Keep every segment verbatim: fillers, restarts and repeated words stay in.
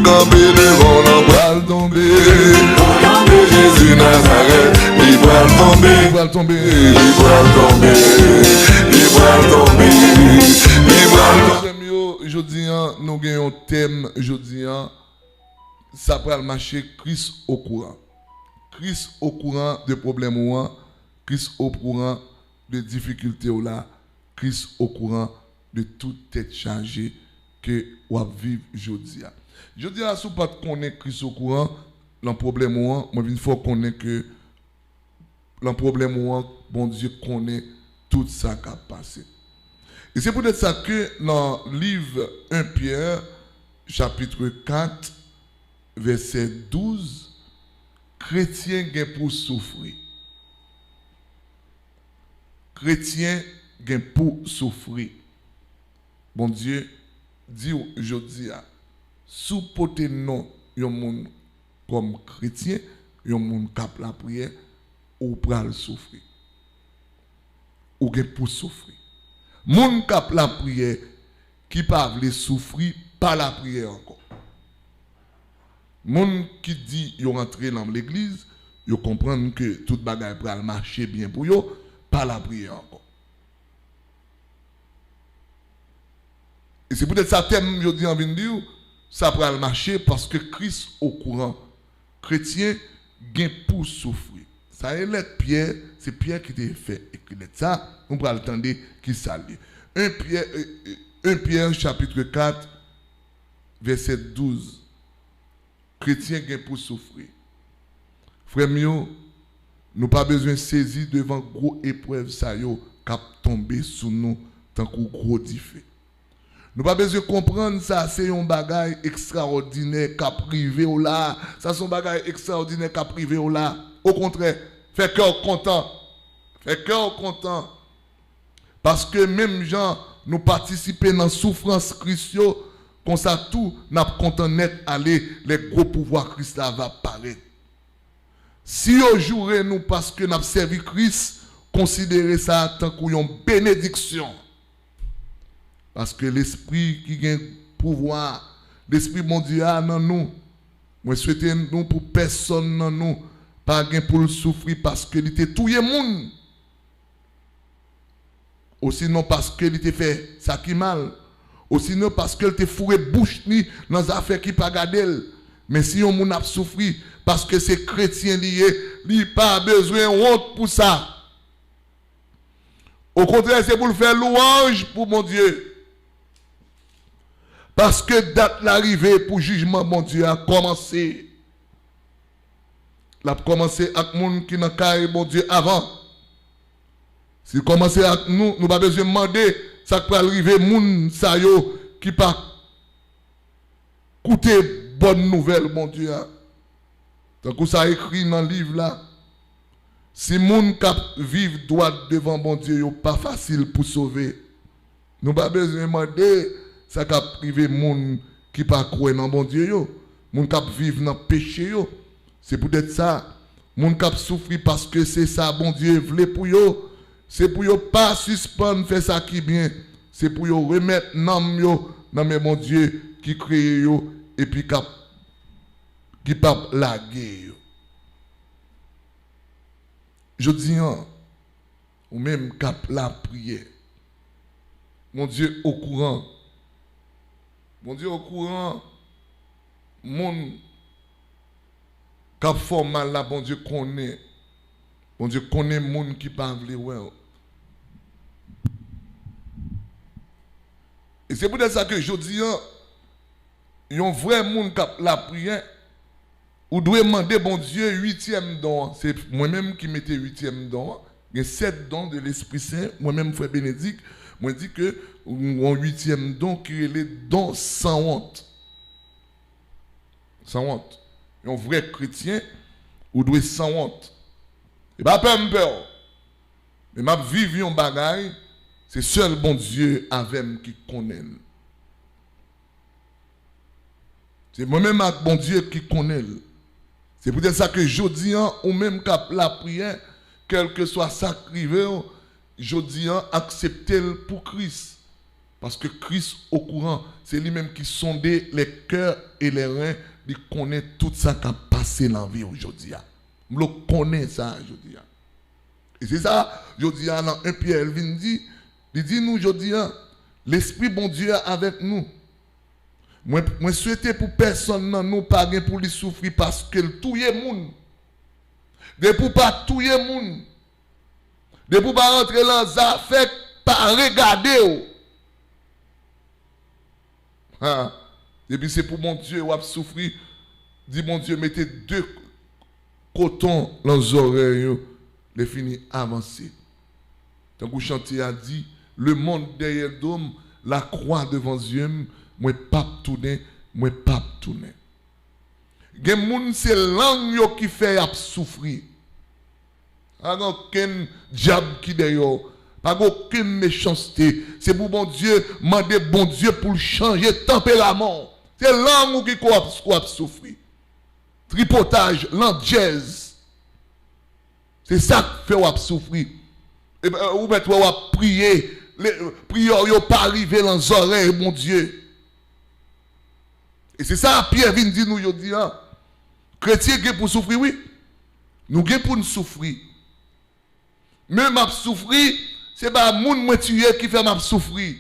Kanpe devan w nan pral tonbe. Kanpe Jezi Nazarèt, li pral tonbe. Li pral tonbe. Li pral tonbe. Li pral tonbe. Li pral tonbe. Frè m yo, jodi a, nou gen yon tèm, jodi a, sa pral mache, Kris okouran. Kris okouran de pwoblèm ou an, Kris okouran de difikilte w la, Kris okouran de tout tèt chaje ke w ap viv jodi a. Jodi a, si w pa t konnen Kris okouran nan pwoblèm ou an, mwen vin fè w konnen ke nan pwoblèm ou an, Bondye konnen tout sa k ap pase. E se poutèt sa ke nan liv en Pyè, chapit kat, vèsè douz, kretyen gen pou soufri. Kretyen gen pou soufri. Bondye di w jodi a, si w pote non yon moun kòm kretyen, yon moun k ap lapriyè, ou pral soufri. Ou gen pou soufri. Moun k ap lapriyè ki pa vle soufri, pa lapriyè ankò. Moun ki di yo rantre nan legliz, yo konprann ke tout bagay pral mache byen pou yo, pa lapriyè ankò. E se poutèt sa tèm jodi an vin di w, sa pral mache paske Kris okouran. Kretyen gen pou soufri. Sa e lèt Pyè, se Pyè ki te fè ekri lèt sa, nou pral tande ki sa l ye. En Pyè, e, e, en Pyè chapit kat, vèsè douz. Kretyen gen pou soufri. Frè m yo, nou pa bezwen sezi devan gwo eprèv sa yo k ap tonbe sou nou tankou gwo dife. Nou pa bezwen konprann sa se yon bagay ekstraòdinè k ap rive w la. Sa se yon bagay ekstraòdinè k ap rive w la. Okontrè, fè kè w kontan. Fè kè w kontan. Paske menm jan nou patisipe nan soufrans Kris yo, konsa tou n ap kontan nèt ale lè gwo pouvwa Kris la va parèt. Si yo joure nou paske n ap sèvi Kris, konsidere sa tankou yon benediksyon. Paske Lespri ki gen pouvwa, Lespri Bondye a nan nou. Mwen swete nou pou pèsonn nan nou pa gen pou l soufri paske li te touye moun. Osinon paske li te fè sa ki mal, osinon paske l te foure bouch li nan zafè ki pa gade l. Men si yon moun ap soufri paske se kretyen li ye, li pa bezwen wont pou sa. Okontrè, se pou l fè lwanj pou Bondye. Paske dat la rive pou jijman Bondye a kòmanse. L ap kòmanse ak moun ki nan kay Bondye avan. Si l kòmanse ak nou, nou pa bezwen mande sa k pral rive moun sa yo ki pa koute bòn nouvèl Bondye a. Tankou sa ekri nan liv la, si moun k ap viv dwat devan Bondye yo pa fasil pou sove, nou pa bezwen mande sa k ap rive moun ki pa kwè nan Bondye yo, moun k ap viv nan peche yo. Se poutèt sa, moun k ap soufri paske se sa Bondye vle pou yo, se pou yo pa sispann fè sa ki byen, se pou yo remèt nanm yo nan men Bondye ki kreye yo epi k ap, ki p ap lage yo. Jodi an, ou menm k ap lapriyè, Bondye okouran. Bondye okouran moun k ap fè w mal la, Bondye konnen. Bondye konnen moun ki pa vle wè w. E se poutèt sa ke jodi an, yon vrè moun k ap lapriyè, ou dwe mande Bondye uityèm don an. Se mwen menm ki mete uityèm don an. Gen sèt don de Lespri Sen. Mwen menm, frè Benedik, mwen di ke yon uityèm don ki rele don sanwont. Sanwont. Yon vrè kretyen, ou dwe sanwont. E pa pè m pè w. Men m ap viv yon bagay, se sèl Bondye avè m ki konnen l. Se mwen menm ak Bondye ki konnen l. Se poutèt sa ke jodi an, ou menm k ap lapriyè, kèlkeswa sa k rive w, jodi an, aksepte l pou Kris. Paske Kris okouran, se li menm ki sonde les cœurs et les reins, li konnen tout sa k ap pase nan vi w jodi a. M vle w konnen sa jodi a. E se sa, jodi a, nan en Pyè, l vin di, li di nou jodi a, Lespri Bondye a avèk nou. Mwen, mwen swete pou pèsonn nan nou pa gen pou li soufri paske l touye moun. Depi w pa touye moun, depi w pa rantre nan zafè k pa regade w, ha, depi se pou Bondye w ap soufri, di Bondye mete de koton nan zòrèy ou, lè fini avanse. Tankou chante a di, le monde derrière dos m, la croix devant yeux m, mwen p ap tounen, mwen p ap tounen. Gen moun se lang yo ki fè y ap soufri. Pa gen okenn dyab ki dèyè w. Pa gen okenn mechanste. Se pou Bondye, mande Bondye pou l chanje tanperaman w. Se lang ou ki ko ap, w ap soufri. Tripotaj, landjèz. Se sa k fè w ap soufri. E, e, ou mèt wè w ap priye, le, priyè w yo pa rive nan zòrèy Bondye. E se sa Pyè vin di nou jodi a. Kretyen gen pou soufri, wi. Nou gen pou n soufri. Men m ap soufri, se pa moun mwen tiye ki fè m ap soufri.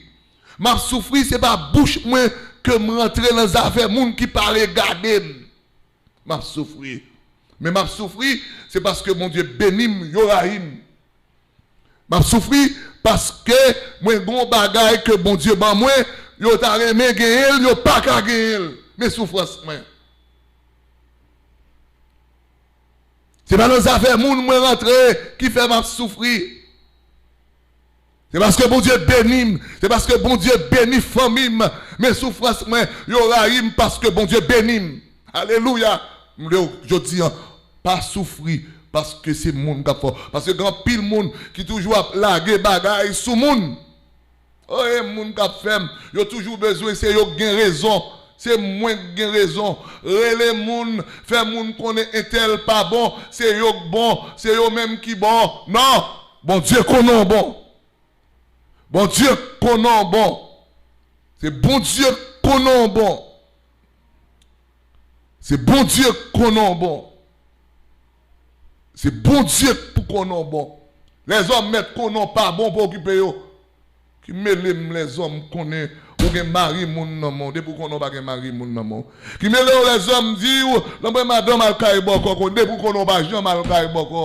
M ap soufri, se pa bouch mwen ke m rantre nan zafè moun ki pa regade m. M ap soufri. Men m ap soufri, se paske Bondye beni m, yo rayi m. M ap soufri paske mwen gen yon bagay ke Bondye ban mwen, yo ta renmen genyen l, yo pa ka genyen l. Men soufrans mwen. Se pa nan zafè moun mwen rantre ki fè m ap soufri. Se paske Bondye beni m. Se paske Bondye beni fanmi m. Men soufrans mwen, yo rayi m paske Bondye beni m. Alelouya. M vle w jodi a, pa soufri paske se moun k ap fè w. Paske gen anpil moun ki toujou ap lage bagay sou moun. O, e moun k ap fè m, yo toujou bezwen se yo k gen rezon. Se mwen k gen rezon. Rele moun, fè moun konnen entèl pa bon, se yo k bon, se yo menm ki bon. Non! Bondye konnen w bon. Bondye konnen w bon. Se Bondye konnen w bon. Se Bondye konnen w bon. Se Bondye k pou konnen w bon. Lèzòm mèt konnen w pa bon, pa okipe yo. Ki mele m lèzòm konnen ou gen mari moun nan men w, depi w konnen w pa gen mari moun nan men w. Ki mele w lèzòm di w, lanmwen madanm al kay bòkò, konnen depi w konnen w pa janm al kay bòkò.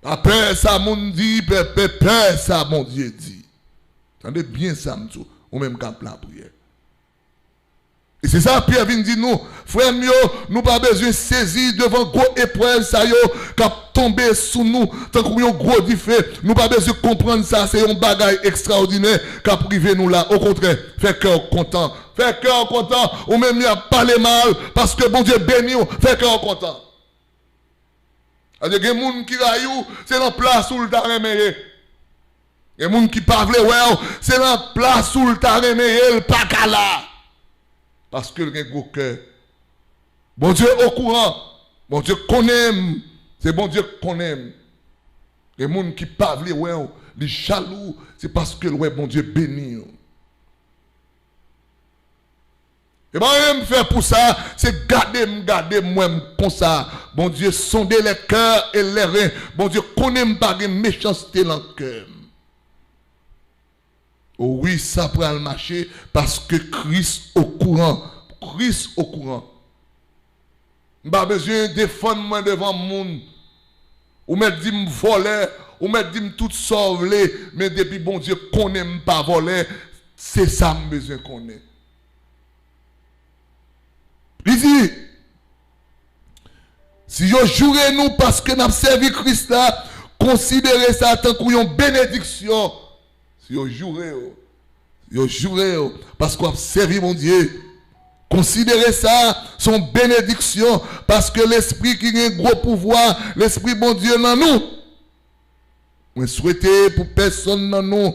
Pa pè sa moun di, pè, pè, pè sa Bondye di. Tande byen sa m di w, ou menm k ap lapriyè. E se sa Pyè vin di nou, frè m yo, nou pa bezwen sezi devan gwo eprèv sa yo k ap tonbe sou nou tankou yon gwo dife. Nou pa bezwen konprann sa se yon bagay ekstraòdinè k ap rive nou la. Okontrè, fè kè w kontan. Fè kè w kontan. Ou menm y ap pale mal, paske Bondye beni w, fè kè w kontan. Sa vle di gen moun ki rayi w, se nan plas ou l ta renmen ye. Gen moun ki pa vle wè w, se nan plas ou l ta renmen ye, l pa ka la. Paske l gen gwo kè. Bondye okouran. Bondye konnen m. Se Bondye k konnen m. Gen moun ki pa vle wè w, li jalou, se paske l wè Bondye beni w. E pa anyen m fè pou sa, se gade m, gade m, wè m konsa. Bondye sonde les cœurs et les reins. Bondye konnen m pa gen mechanste nan kè m. O wi, sa pral mache, paske Kris okouran. Kris okouran. M pa bezwen defann mwen devan moun. Ou mèt di m vòlè, ou mèt di m tout sa w vle, men depi Bondye konnen m pa vòlè, se sa m bezwen konnen. Li di, si yo joure nou paske n ap sèvi Kris la, konsidere sa tankou yon benediksyon. Si yo joure w, yo joure w, paske w ap sèvi Bondye. Konsidere sa se yon benediksyon, paske Lespri ki gen gwo pouvwa, Lespri Bondye nan nou. Mwen swete pou pèsonn nan nou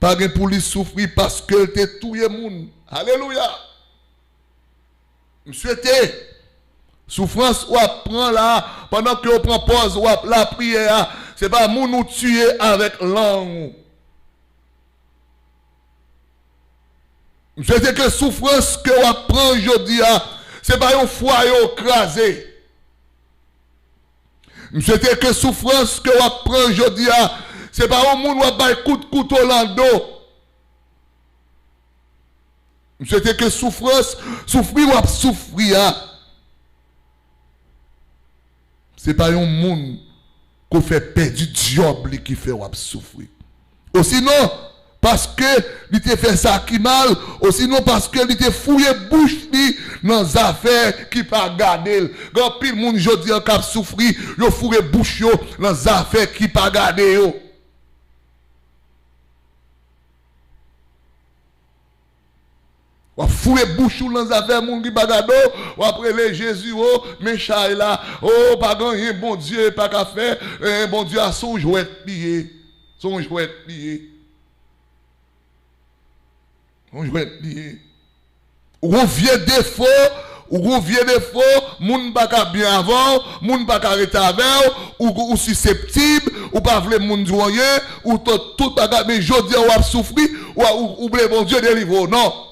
pa gen pou li soufri paske l te touye moun. Alelouya! M swete soufrans w ap pran la, pandan ke w pran pòz w ap lapriyè a, Se pa moun ou tiye avèk lang ou. M swete ke soufrans ke w ap pran jodi a, se pa yon fwaye w kraze. M swete ke soufrans ke w ap pran jodi a, se pa yon moun w ap bay kout kouto nan do. M swete ke soufrans, soufri w ap soufri a, se pa yon moun ke w fè pèdi djòb li ki fè w ap soufri. Osinon, paske li te fè sa ki mal, osinon paske li te fouye bouch li nan zafè ki pa gade l. Gen anpil moun jodi an k ap soufri, yo foure bouch yo nan zafè ki pa gade yo. W ap foure bouch ou nan zafè moun ki pa gade w, w ap rele Jezi, o, men chay la, o, pa gen anyen Bondye pa ka fè, eh, Bondye a se yon jwèt li ye, se yon jwèt li ye, se yon jwèt li ye. Ou gon vye defo, ou gon vye defo, moun pa ka byen avè w, moun pa ka rete avè w, ou, ou siseptib, ou pa vle moun di w anyen, ou tout, tout bagay, men jodi a w ap soufri, ou, ou, ou vle Bondye delivre w. Non.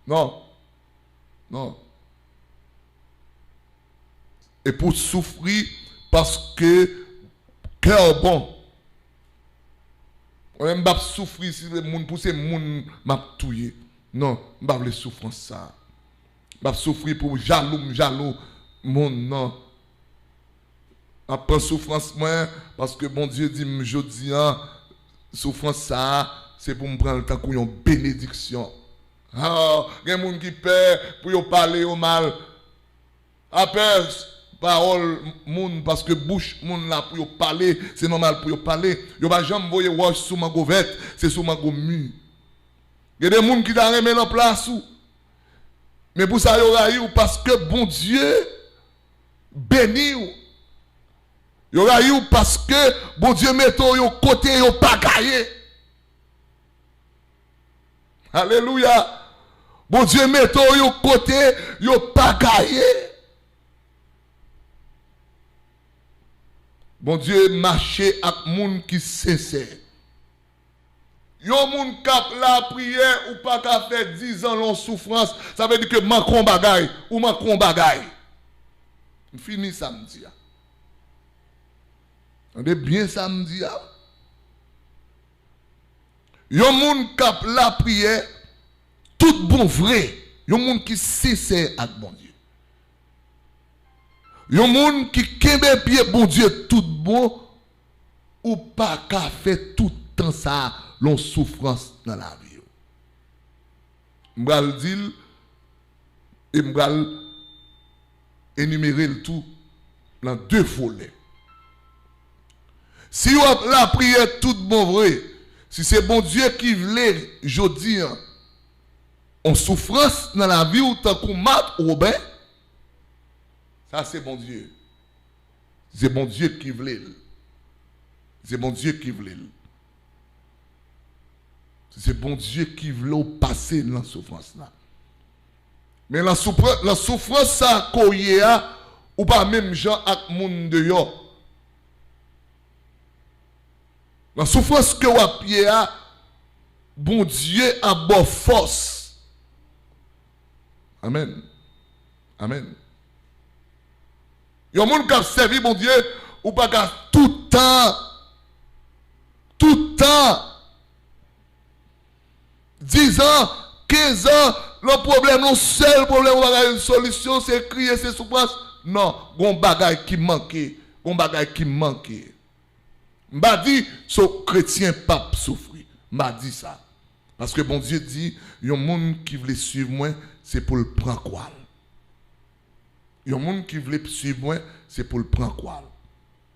Non. Non. Epi w soufri paske kè w bon. Mwen menm m p ap soufri si se moun, pou se moun m ap touye. Non, m pa vle soufrans sa a. M ap soufri pou jalou m jalou moun nan. M ap pran soufrans mwen, paske Bondye di m jodi a, soufrans sa a, se pou m pran l tankou yon benediksyon. Ah, gen moun ki pè pou yo pale yo mal. Pa pè pawòl moun, paske bouch moun la pou yo pale, se nòmal pou yo pale. Yo pa janm voye wòch sou mango vèt, se sou mango mi. Gen de moun ki ta renmen nan plas ou, men pou sa yo rayi w, paske Bondye beni w. Yo rayi w paske Bondye mete w yon kote yo pa ka ye. Alelouya. Bondye mete w yon kote yo pa ka ye. Bondye mache ak moun ki sensè. Yon moun k ap lapriyè, ou pa ka fè dizan nan yon soufrans, sa vle di ke manke yon bagay, ou manke yon bagay. M fini sa m di a. Tande byen sa m di a. Yon moun k ap lapriyè tout bon vre, yon moun ki sensè ak Bondye, yon moun ki kenbe pye Bondye tout bon, ou pa ka fè tout tan sa a nan yon soufrans nan lavi w. M pral di l, e m pral enimere l tou nan de volè. Si w ap lapriyè tout bon vre, si se Bondye ki vle jodi a, yon soufrans nan lavi w tankou Mat Woben, sa se Bondye. Se Bondye ki vle l. Se Bondye ki vle l. Se Bondye ki vle w pase nan soufrans la. Men nan soufra-, nan soufrans sa ke w ye a, ou pa menm jan ak moun deyò. Nan soufrans ke w ap ye a, Bondye ap ba w fòs. Amèn. Amèn. Yon moun k ap sèvi Bondye, ou pa ka tout tan, tout tan, diz an, kenz an, nan pwoblèm, nan sèl pwoblèm, ou pa ka jwenn solisyon, se kriye, se soufrans. Non, gon bagay ki manke, gon bagay ki manke. M pa di se kretyen p ap soufri. M pa di sa. Paske Bondye di, yon moun ki vle swiv mwen, se pou l pran kwa l. Yon moun ki vle swiv mwen, se pou l pran kwa l.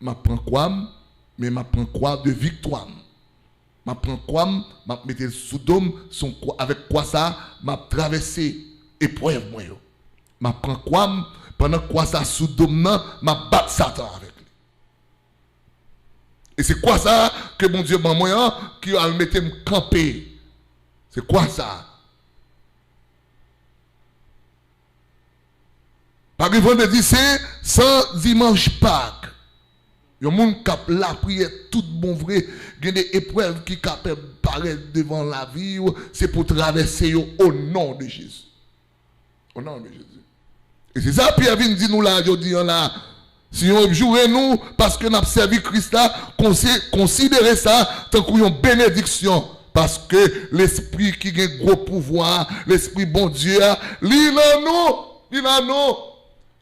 M ap pran kwa m, men m ap pran kwa de viktwa m. M ap pran kwa m, m ap mete l sou do m, se yon kwa, avèk kwa sa a, m ap travèse eprèv mwen yo. M ap pran kwa m, pandan kwa sa a sou do m nan, m ap bat Satan avèk li. E se kwa sa a ke Bondye ban mwen an ki al mete m kanpe. Se kwa sa a. Pa gen vandredi sen san dimanch Pak. Yon moun k ap lapriyè tout bon vre, gen de eprèv ki ka pè-, parèt devan lavi w, se pou travèse yo o non de Jezi. O non de Jezi. E se sa Pyè vin di nou la, jodi an la. Si yo ap joure nou, paske n ap sèvi Kris la, konsi-, konsidere sa tankou yon benediksyon. Paske lespri ki gen gwo pouvwa a, lespri Bondye a, li nan nou, li nan nou.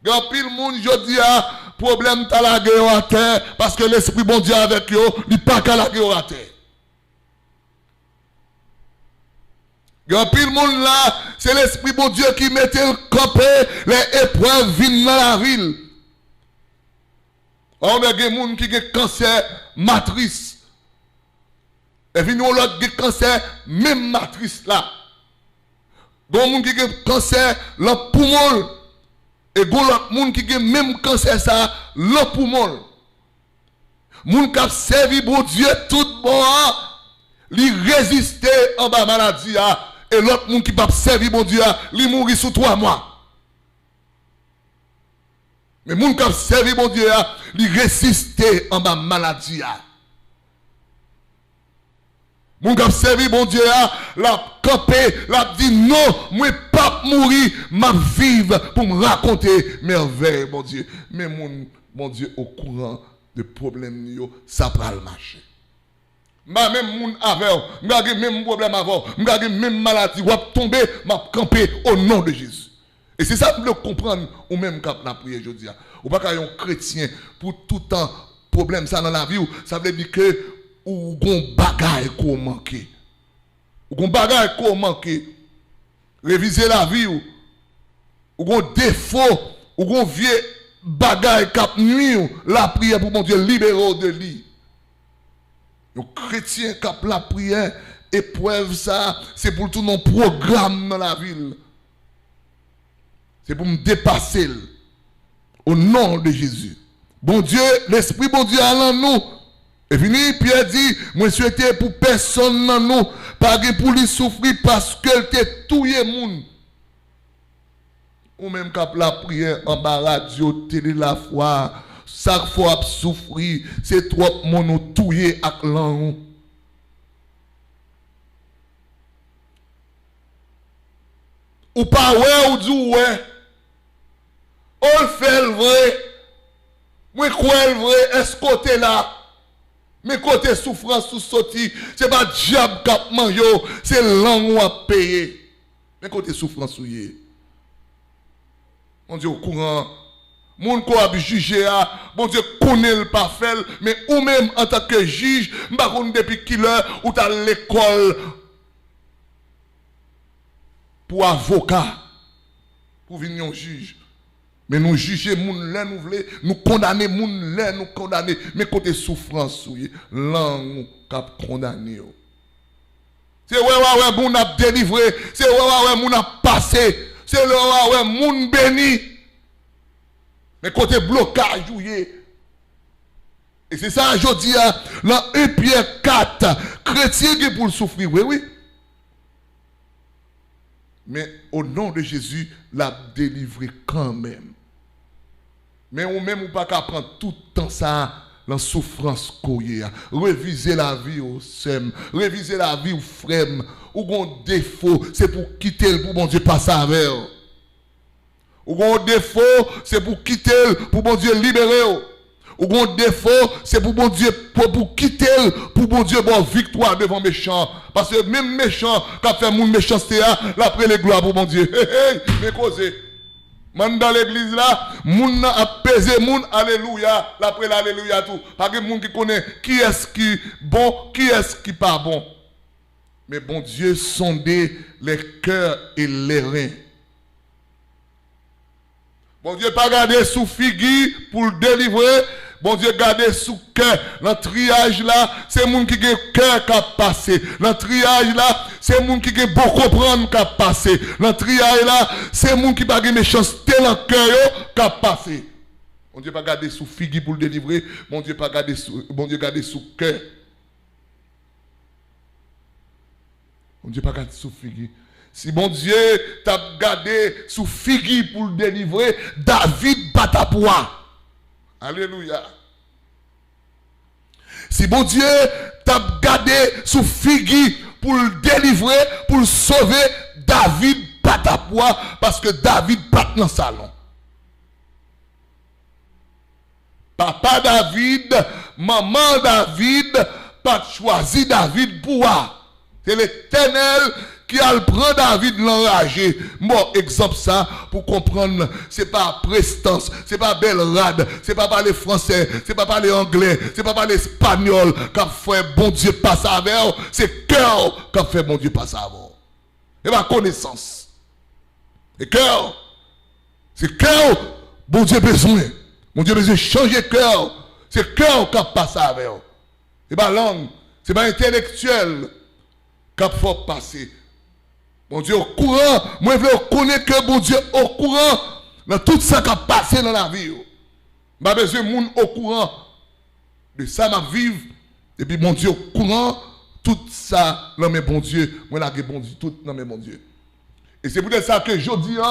Gen anpil moun jodi a, pwoblèm ta lage yo atè, paske lespri Bondye avèk yo, li pa ka lage yo atè. Gen anpil moun la, se lespri Bondye ki mete l kanpe lè eprèv vin nan lavi l. Ou wè gen moun ki gen kansè matris. Epi yon lòt gen kansè menm matris la. Gen moun ki gen kansè lan poumon l. E gen lòt moun ki gen menm kansè sa lan poumon l. Moun k ap sèvi Bondye tout bon an, li reziste anba maladi a. E lòt moun ki p ap sèvi Bondye a, li mouri sou twa mwa. Men moun k ap sèvi Bondye a, li reziste anba maladi a. Moun k ap sèvi Bondye a, l ap kanpe, l ap di, "Non, mwen p ap mouri, m ap viv pou m rakonte mèvèy Bondye." Men moun, Bondye okouran de pwoblèm li yo, sa pral mache. M pa menm moun avè w. M ka gen menm pwoblèm avè w. M ka gen menm maladi. W ap tonbe, m ap kanpe o non de Jezi. E se sa m vle w konprann, ou menm k ap lapriyè jodi a. Ou pa ka yon kretyen pou toutan pwoblèm sa nan lavi w. Sa vle di ke ou gon bagay ke w manke. Ou gon bagay ke w manke. Revize lavi w. Ou gon defo, ou gon vye bagay k ap nwi w, lapriyè pou Bondye libere w de li. Yon kretyen k ap lapriyè, eprèv sa, se pou l tounen yon pwogram nan lavi l. Se pou m depase l. O non de Jezi. Bondye, Lespri Bondye a lan nou. E vini, Pyè di, "Mwen swete pou pèsonn nan nou pa gen pou li soufri paske l te touye moun." Ou menm k ap lapriyè anba radyo, tele Lafwa, sa k fè w ap soufri, se twòp moun ou touye ak lang ou. Ou pa wè, ou di w wè. O, l fè l vre. Mwen kwè l vre. Èske w te la? Men kote soufrans ou soti, se pa dyab k ap manje w, se lang ou ap peye. Men kote soufrans ou ye. Bondye okouran. Moun ke w ap jije a, Bondye konnen l pa fè l, men ou menm antanke jij, m pa konn depi kilè ou t al lekòl pou avoka, pou vin yon jij. Men nou jije moun lè nou vle, nou kondane moun lè nou kondane. Men kote soufrans ou ye, lang ou k ap kondane w. Se wè w a wè moun ap delivre, se wè w a wè moun ap pase, se lè w a wè moun beni. Men kote blokaj ou ye. E se sa jodi a, nan en Pyè kat, kretyen gen pou l soufri vre, wi. Men, o non de Jezi, l ap delivre kanmenm. Men ou menm, ou pa ka pran tout tan sa a nan soufrans ke w ye a. Revize lavi w, sè m. Revize lavi w, frè m. Ou gon defo, se pou w kite l pou Bondye pase avè w. Ou gon defo, se pou w kite l pou Bondye libere w. Ou gon defo, se pou Bondye, pou, pou kite l, pou Bondye ba w viktwa devan mechan. Paske menm mechan k ap fè moun mechanste a, l ap rele glwa pou Bondye. Hey, hey, men koze. M anndan legliz la, moun nan ap peze moun, alelouya, l ap rele alelouya tou. Pa gen moun ki konnen kiyès ki bon, kiyès ki pa bon. Men Bondye sonde les cœurs et les reins. Bondye pa gade sou figi pou l delivre, Bondye gade sou kè. Nan triyaj la, se moun ki gen kè k ap pase. Nan triyaj la, se moun ki gen bon konprann k ap pase. Nan triyaj la, se moun ki pa gen mechanste nan kè yo k ap pase. Bondye pa gade sou figi pou l delivre, Bondye pa gade sou, Bondye gade sou kè. Bondye pa gade sou figi. Si Bondye t ap gade sou figi pou l delivre, David pa t ap wa. Alelouya. Si Bondye t ap gade sou figi pou l delivre, pou l sove, David pa t ap wa, paske David pa t nan salon. Papa David, manman David pa t chwazi David pou wa. Se Letènèl ki al pran David l anraje. M ba w egzanp sa pou konprann, se pa prestans, se pa bèl rad, se pa pale fransè, se pa pale anglè, se pa pale espanyòl k ap fè Bondye pase avè w, se kè w k ap fè Bondye pase avè w. E pa konesans. Se kè w. Se kè w Bondye bezwen. Bondye bezwen chanje kè w. Se kè w k ap pase avè w. Se pa lang. Se pa entèlektyèl k ap fè w pase. Bondye okouran. Mwen vle w konnen ke Bondye okouran nan tout sa k ap pase nan lavi w. M pa bezwen moun okouran de sa m ap viv. Epi Bondye okouran, tout sa nan men Bondye. Mwen lage Bondye, tout nan men Bondye. E se poutèt sa ke jodi a,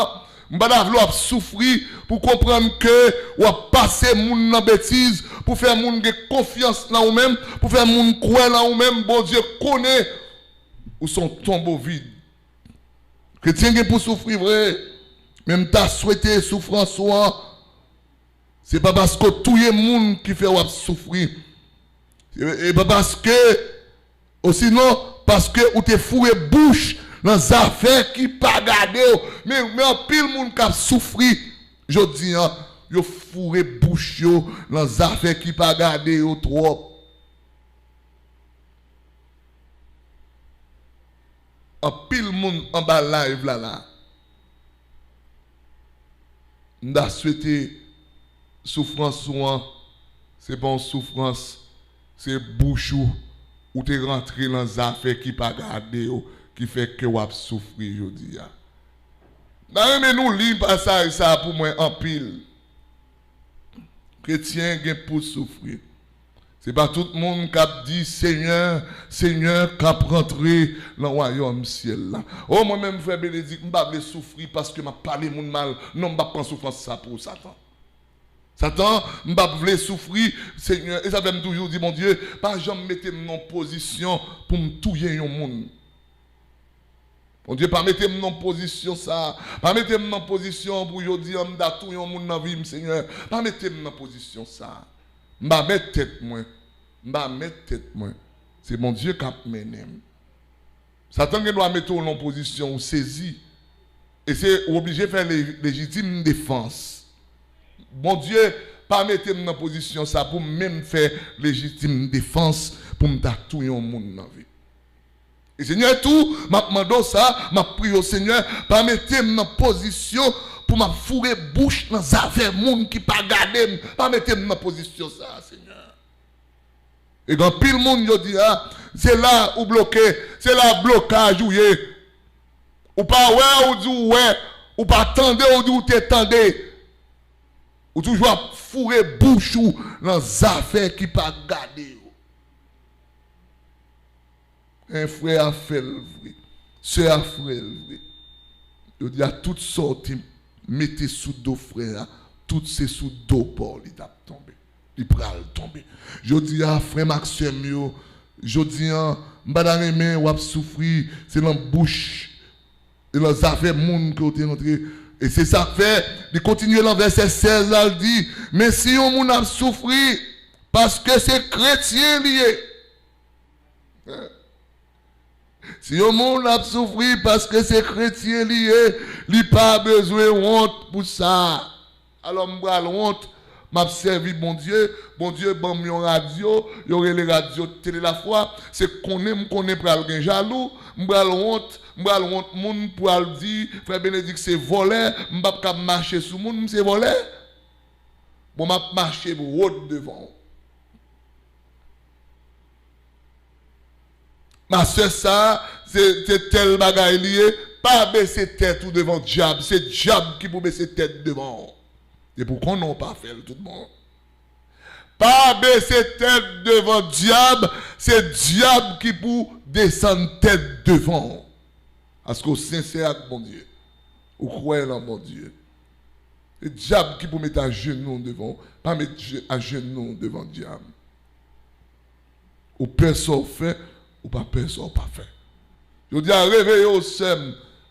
m pa ta vle w ap soufri pou konprann ke w ap pase moun nan betiz, pou fè moun gen konfyans nan ou menm, pou fè moun kwè nan ou menm. Bondye konnen ou se yon tonbo vid. Kretyen gen pou soufri vre, men m ta swete soufrans ou an, se pa paske w touye moun ki fè w ap soufri. E, e pa paske, osinon, paske ou te foure bouch nan zafè ki pa gade w. Men, men anpil moun k ap soufri jodi a, yo foure bouch yo nan zafè ki pa gade yo twòp. Anpil moun anba live la la. M ta swete soufrans ou an, se pa yon soufrans, se bouch ou, ou te rantre nan zafè ki pa gade w, ki fè ke w ap soufri jodi a. M ta renmen nou li pasaj sa a pou mwen anpil. Kretyen gen pou soufri. Se pa tout moun k ap di, Senyè, Senyè, k ap rantre nan wayòm syèl la. O, mwen menm, frè Benedik, m pa vle soufri paske m ap pale moun mal. Non, m p ap pran soufrans sa pou ou, Satan. Satan, m p ap vle soufri, Senyè. E sa fè m toujou di Bondye, pa janm mete m nan yon pozisyon pou m touye yon moun. Bondye, pa mete m nan pozisyon sa a. Pa mete m nan pozisyon pou jodi a m ta touye yon moun nan vi m, Senyè. Pa mete m nan pozisyon sa a. M pa mèt tèt mwen. M pa mèt tèt mwen. Se Bondye k ap mennen m. Satan gen dwa mete w nan pozisyon ou sezi. E se ou oblije fè le-, lejitim defans. Bondye, pa mete m nan pozisyon sa pou m menm fè lejitim defans pou m ta touye yon moun nan vi. E Senyè tou, m ap mande w sa, m ap priye w, Senyè, pa mete m nan pozisyon pou m ap foure bouch nan zafè moun ki pa gade m. Pa mete m nan pozisyon sa, Senyè. E gen anpil moun jodi a, se la ou bloke, se la blokaj ou ye. Ou pa wè, ou di ou wè, ou pa tande, ou di ou te tande. Ou toujou ap foure bouch ou nan zafè ki pa gade yo. En frè a fè l vre. Sè a fè l vre. Yo di a tout sa w te mete sou do frè a, tout se sou do pa w li t ap tonbe. Li pral tonbe. Jodi a, frè m ak sè m yo, jodi a, m pa ta renmen w ap soufri, se nan bouch, e nan zafè moun ke w te rantre. E se sa k fè, li kontinye nan vèsè sèz la, l di, men si yon moun ap soufri, paske se kretyen li ye. Si yon moun ap soufri paske se kretyen li ye, li pa bezwen wont pou sa. Alò, m pral wont, m ap sèvi Bondye, Bondye ban m yon radyo, yo rele radyo Tele Lafwa, se konnen m konnen pral gen jalou, m pral wont, m pral wont moun pral di, frè Benedik se vòlè, m p ap ka mache sou moun, m se vòlè. Bon, m ap mache wòt devan w. Mastè sa, se, se tèl bagay li ye. Pa bese tèt ou devan dyab. Se dyab ki pou bese tèt devan w. Depi w konnen w pa fè l tout bon. Pa bese tèt devan dyab. Se dyab ki pou desann tèt devan w. Paske w sensè ak Bondye. Ou kwè nan Bondye. Se dyab ki pou met ajenou devan w. Pa met je-, ajenou devan dyab. Ou pè sa w fè, ou pa pè sa w pa fè. Jodi a, reveye w, sè m.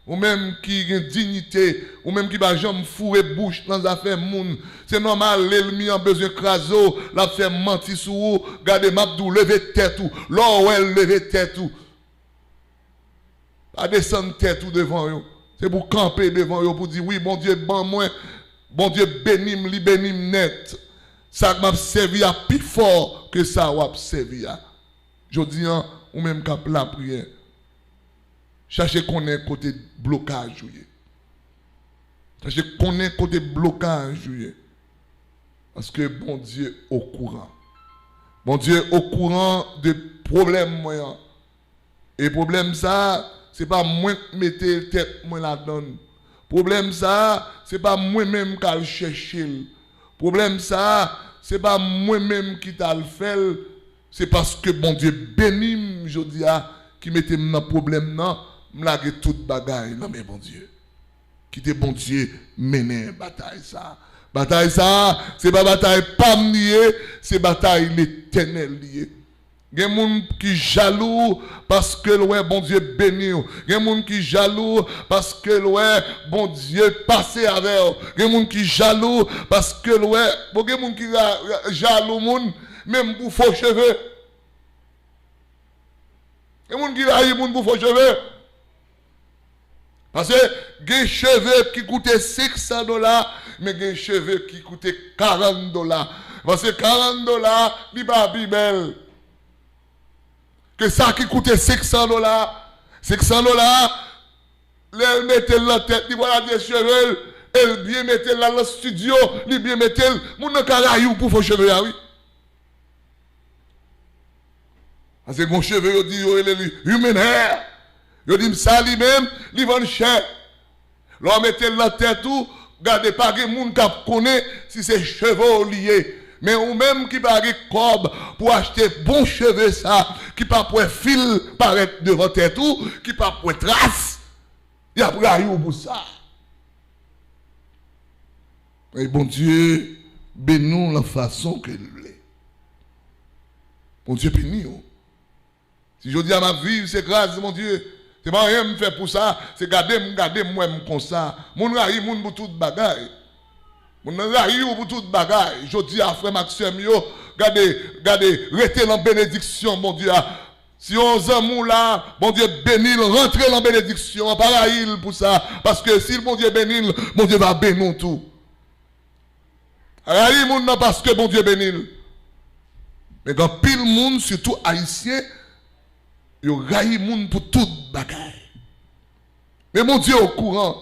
Ou menm ki gen diyite, ou menm ki pa janm foure bouch nan zafè moun. Se nòmal, lènmi an bezwen kraze w, l ap fè manti sou ou. Gade, m ap di w, leve tèt ou. Lè w wè l, leve tèt ou. Pa desann tèt ou devan yo. Se pou w kanpe devan yo, pou w di, wi, Bondye ban mwen, Bondye beni m, li beni m nèt. Sa m ap sèvi a pi fò ke sa w ap sèvi a. Jodi a, ou menm k ap lapriyè, chache konnen kote blokaj ou ye. Chache konnen kote blokaj ou ye. Paske Bondye okouran. Bondye okouran de pwoblèm mwen an. E pwoblèm sa a, se pa mwen k mete tèt mwen ladan l. Pwoblèm sa a, se pa mwen menm k al chèche l. Pwoblèm sa a, se pa mwen menm ki t al fè l. Se paske Bondye beni m jodi a, ki mete m nan pwoblèm nan, m lage tout bagay nan men Bondye. Kite Bondye mennen batay sa a. Batay sa a, se pa batay pa m li ye, se batay Letènèl li ye. Gen moun ki jalou paske l wè Bondye beni w. Gen moun ki jalou paske l wè Bondye pase avè w. Gen moun ki jalou paske l wè, bon, gen moun ki ra-, ra-, jalou moun, menm pou fo cheve. Gen moun ki rayi moun pou fo cheve. Paske gen cheve ki koute senk san dola, men gen cheve ki koute karant dola. Paske karant dola, li pa pi bèl ke sa ki koute senk san dola. Senk san dola, lè l mete l nan tèt li, pou l achte cheve l, e l byen mete l, l al nan estidyo, li byen mete l, moun nan ka rayi w pou fo cheve a, wi. Paske gon cheve yo di, yo rele li human hair. Yo di m sa li menm, li vann chè. Lè w mete l nan tèt ou, gade, pa gen moun k ap konnen si se cheve w li ye. Men ou menm ki pa gen kòb pou achte bon cheve sa, ki p ap wè fil parèt devan tèt ou, ki p ap wè tras, y ap rayi w pou sa. E Bondye beni w lan fason ke l vle. Bondye beni w. Si jodi a m ap viv, se gras Bondye. Se pa anyen m fè pou sa, se gade m, gade m, wè m konsa. Moun rayi moun pou tout bagay. Moun nan rayi w pou tout bagay. Jodi a, frè m ak sè m yo, gade, gade, rete lan benediksyon Bondye a. Si yon zanmi w la, Bondye beni l, rantre lan benediksyon an, pa rayi l pou sa. Paske si Bondye beni l, Bondye va beni w tou. Rayi moun nan paske Bondye beni l. Men gen anpil moun, sitou Ayisyen, yo rayi moun pou tout bagay. Men Bondye okouran.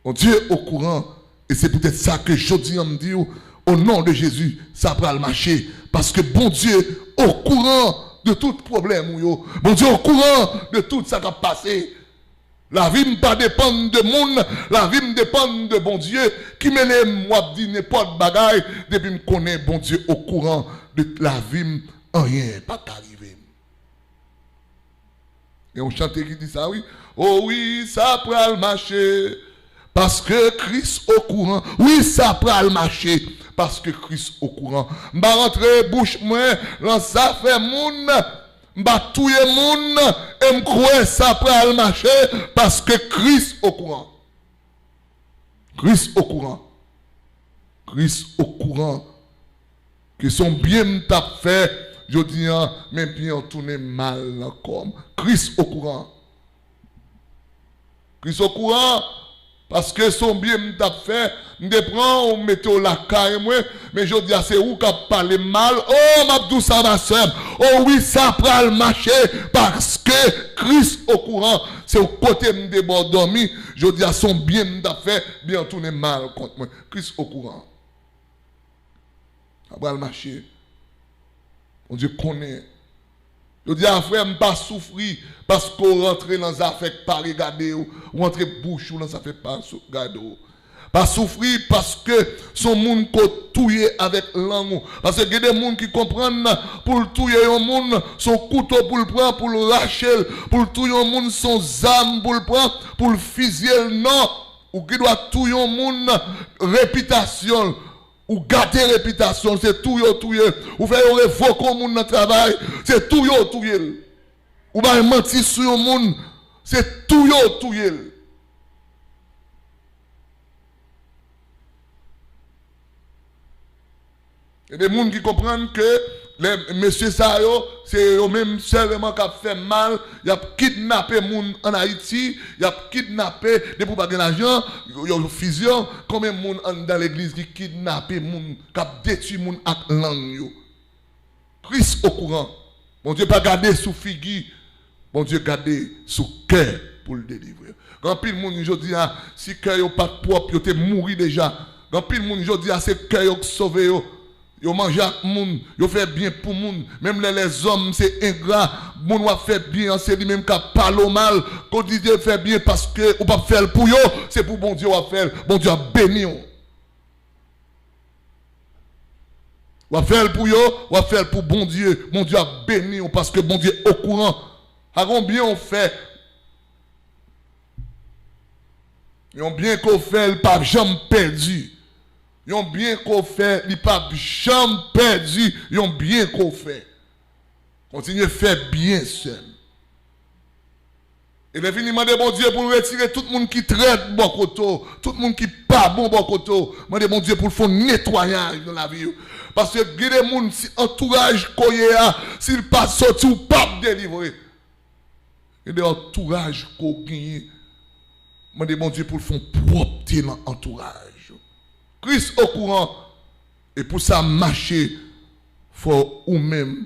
Bondye okouran. E se poutèt sa ke jodi a m di w, o non de Jezi, sa pral mache. Paske Bondye okouran de tout pwoblèm ou yo. Bondye okouran de tout sa k ap pase. Lavi m pa depann de moun, lavi m depann de Bondye ki mennen m. W ap di nenpòt bagay, depi m konnen Bondye okouran de lavi m, anyen pa ka rive m. Gen yon chante ki di sa, wi. O wi, sa pral mache, paske Kris okouran. Wi, sa pral mache, paske Kris okouran. M pa rantre bouch mwen lan zafè moun. M pa touye moun, e m kwè sa pral mache, paske Kris okouran. Kris okouran. Kris okouran ke se yon byen m t ap fè jodi a, men byen an tounen mal nan kò m. Kris okouran. Kris okouran, paske se yon byen m t ap fè, m te pran w, m mete w lakay mwen, men jodi a se ou k ap pale m mal. O, m ap di w sa, ma sè m. O wi, sa pral mache, paske Kris okouran. Se yon kote m te ba w dòmi, jodi a se yon byen m t ap fè, byen an tounen mal kont mwen. Kris okouran. Sa pral mache. Bondye konnen. Jodi a, frè m, pa soufri paske w rantre nan zafè k pa regade w, ou rantre bouch ou nan zafè k pa sou-, gade w. Pa soufri paske se yon moun ke w touye avèk lang ou. Paske gen de moun ki konprann pou l touye yon moun, se yon kouto pou l pran, pou l rache l, pou l touye yon moun, se yon zam pou l pran, pou l fizye l. Non, ou gen dwa touye yon moun, repitasyon l, Ou gate repitasyon l, se touye w touye l. Ou fè yo revoke yon moun nan travay, se touye w touye l. Ou bay manti sou yon moun, se touye w touye l. Gen de moun ki konprann ke lè mesye sa yo, se yo menm sèlman k ap fè mal, y ap kidnape moun ann Ayiti, y ap kidnape, depi w pa gen lajan, yo, yo fizye w. Konbyen moun anndan legliz ki kidnape moun, k ap detwi moun ak lang yo? Kris okouran. Bondye pa gade sou figi, Bondye gade sou kè pou l delivre. Gen anpil moun jodi a, si kè yo pa t pwòp, yo te mouri deja. Gen anpil moun jodi a, se kè yo k sove yo. Yo manje ak moun, yo fè byen pou moun. Menm lè lèzòm se engra, moun w ap fè byen an, se li menm k ap pale w mal. Kontinye fè byen paske ou p ap fè l pou yo, se pou Bondye w ap fè l. Bondye ap beni w. W ap fè l pou yo, w ap fè l pou Bondye. Bondye ap beni w paske Bondye okouran. Pa gen yon byen w fè. Yon byen ke w fè, li p ap janm pèdi. Yon byen ke w fè, li p ap janm pèdi. Yon byen ke w fè. Kontinye fè byen, sè m. E lè fini, mande Bondye pou l retire tout moun ki trèt bò kote w, tout moun ki pa bon bò kote w. Mande Bondye pou l fè yon netwayaj nan lavi w. Paske gen de moun, si antouraj ke w ye a, si l pa soti, w p ap delivre. Gen de antouraj ke w genyen, mande Bondye pou l fè yon pwòpte nan antouraj ou. Kris okouran, e pou sa mache, fò ou menm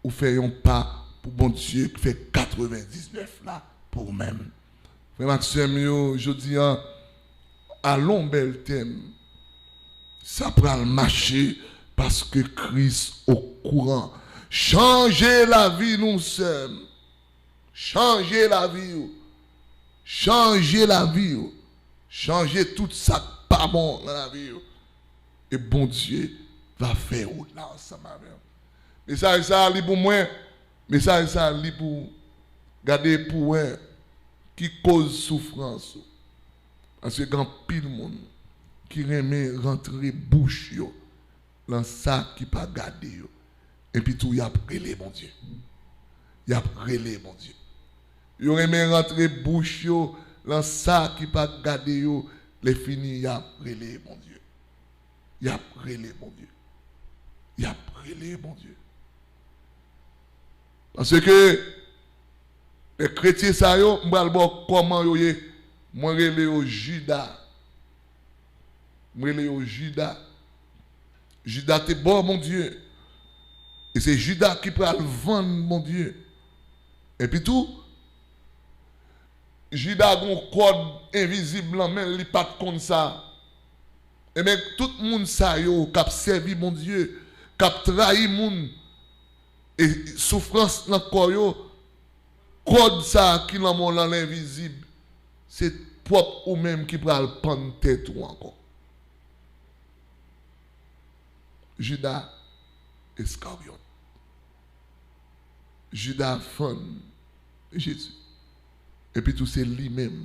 ou fè yon pa pou Bondye, fè katrevendiznèf la pou ou menm. Frè m ak sè m yo, jodi a, alon bèl tèm. Sa pral mache paske Kris okouran. Chanje lavi nou, sè m. Chanje lavi w. Chanje lavi w. Chanje tout sa k pa bon nan lavi w. E Bondye va fè wout la ansanm avè w. Mesaj sa a, li pou mwen. Mesaj sa a, li pou w. Gade pou w wè ki koz soufrans ou. Paske gen anpil moun ki renmen rantre bouch yo nan sa ki pa gade yo. Epi tou, y ap rele Bondye. Y ap rele Bondye. Yo renmen rantre bouch yo nan sa ki pa gade yo. Lè fini, y ap rele Bondye. Y ap rele Bondye. Y ap rele Bondye. Paske lè kretyen sa yo, m pral ba w kòman yo ye. Mwen rele yo Jida. Mwen rele yo Jida. Jida te ba w Bondye. E se Jida ki pral vann Bondye. Epi tou, Jida gen yon kòd envizib nan men l, li pa t konn sa. Ebyen, tout moun sa yo k ap sèvi Bondye, k ap trayi moun, e soufrans nan kò yo, kòd sa a ki nan men w lan, l envizib, se pwòp ou menm ki pral pann tèt ou ankò. Jida Iskaryòt. Jida vann Jezi. Epi tou, se li menm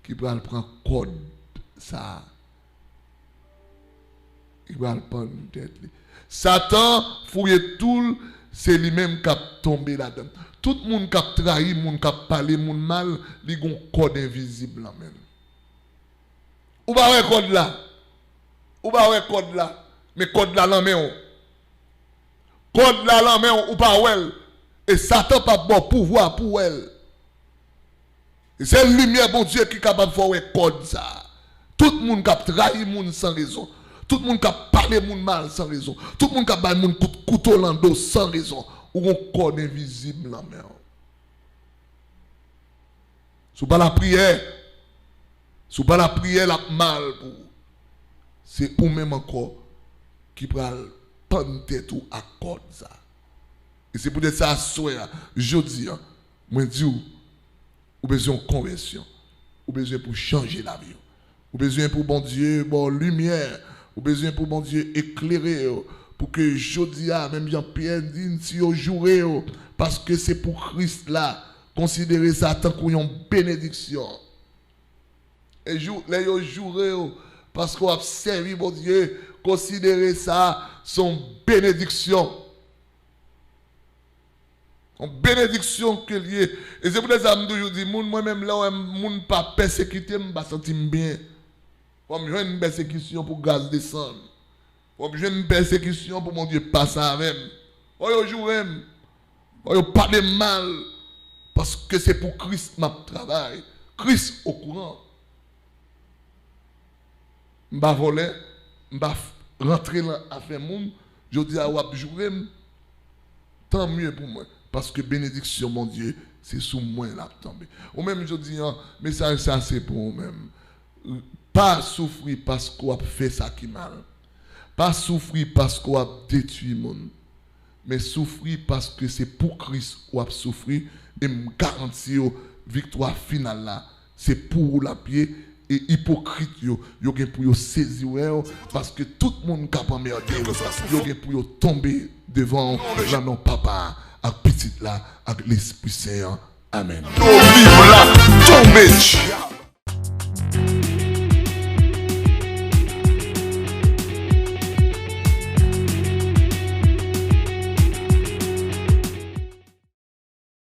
ki pral pran kòd sa a. Li pral pann tèt li. Satan fouye twou l, se li menm k ap tonbe ladan l. Tout moun k ap trayi moun, k ap pale moun mal, li gen yon kòd envizib nan men l. Ou pa wè kòd la. Ou pa wè kòd la. Men kòd la nan men w. Kòd la nan men w, ou pa wè l. E Satan p ap ba w pouvwa pou w wè l. E sèl limyè Bondye ki kapab fè w wè kòd sa a. Tout moun k ap trayi moun san rezon. Tout moun k ap pale moun mal san rezon. Tout moun k ap bay moun kout kouto lan do san rezon. Ou gen yon kòd envizib nan men w. Si w pa lapriyè, si w pa lapriyè, l ap mal pou ou. Se ou menm ankò ki pral pann tèt ou ak kòd sa. E se poutèt sa, aswè a, jodi a, mwen di w, ou bezwen yon konvèsyon. Ou bezwen pou chanje lavi w. Ou bezwen pou Bondye ba w limyè. Ou bezwen pou Bondye eklere w. Pou ke jodi a, menm jan Pyè di n, si yo joure w, paske se pou Kris la, konsidere sa tankou yon benediksyon. E jou, lè yo joure w, Paske w ap sèvi Bondye, konsidere sa se yon benediksyon. Yon benediksyon ke l ye. E se poutèt sa m toujou di moun, mwen menm lè w wè moun pa pèsekite m, m pa santi m byen. Fò m jwenn pèsekisyon pou gras desann. Fò m jwenn pèsekisyon pou Bondye pase avè m. Fò yo joure m. Fò yo pale m mal. Paske se pou Kris m ap travay. Kris okouran. M pa vòlè, m pa f- rantre nan afè moun. Jodi a w ap joure m. Tan mye pou mwen. Paske benediksyon Bondye, se sou mwen l ap tonbe. Ou menm jodi a, mesaj sa se pou ou menm. Pa soufri paske w ap fè sa ki mal. Pa soufri paske w ap detwi moun. Men soufri paske se pou Kris w ap soufri. E m garanti w, viktwa final la, se pou ou l ap ye. E ipokrit yo, yo gen pou yo sezi wè w, paske tout moun k ap anmède w, yo gen pou yo tonbe devan w, nan non Papa a, ak Pitit la, ak Lespri Sen an. Amèn. Yo viv la, tonbe.